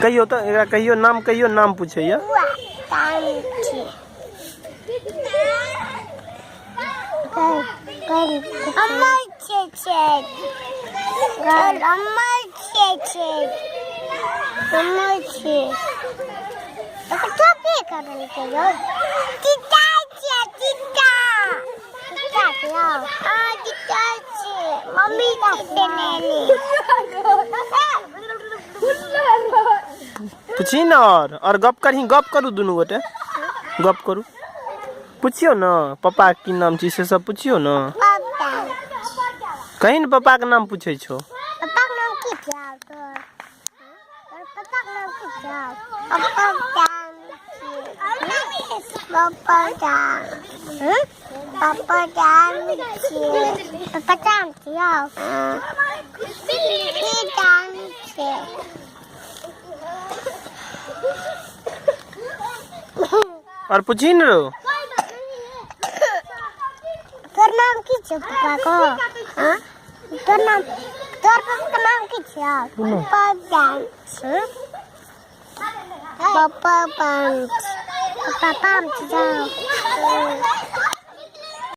कहियौ तऽ एकरा कहियौ नाम कहियौ नाम पूछैया। पूछी ने और गप करही, गप करू दुनू गोटे गप करू। पुछियौ ने पप्पा के की नाम छी से सब पुछियौ ने। कहीं ने पप्पा के नाम पूछै छौ। पप्पा के नाम की छियौ तोर? तोर पप्पा के नाम की छियौ? पप्पा नाम पप्पा नाम पप्पा नाम छियै। पप्पा नाम छियौ? की नाम छियै? और पूछी ने रो। तोर नाम की छौ पप्पा को? हाँ? तोर नाम, तोर पप्पा के नाम की छौ? पप्पा नाम छौ। पप्पा पाम, पप्पा पाम छौ।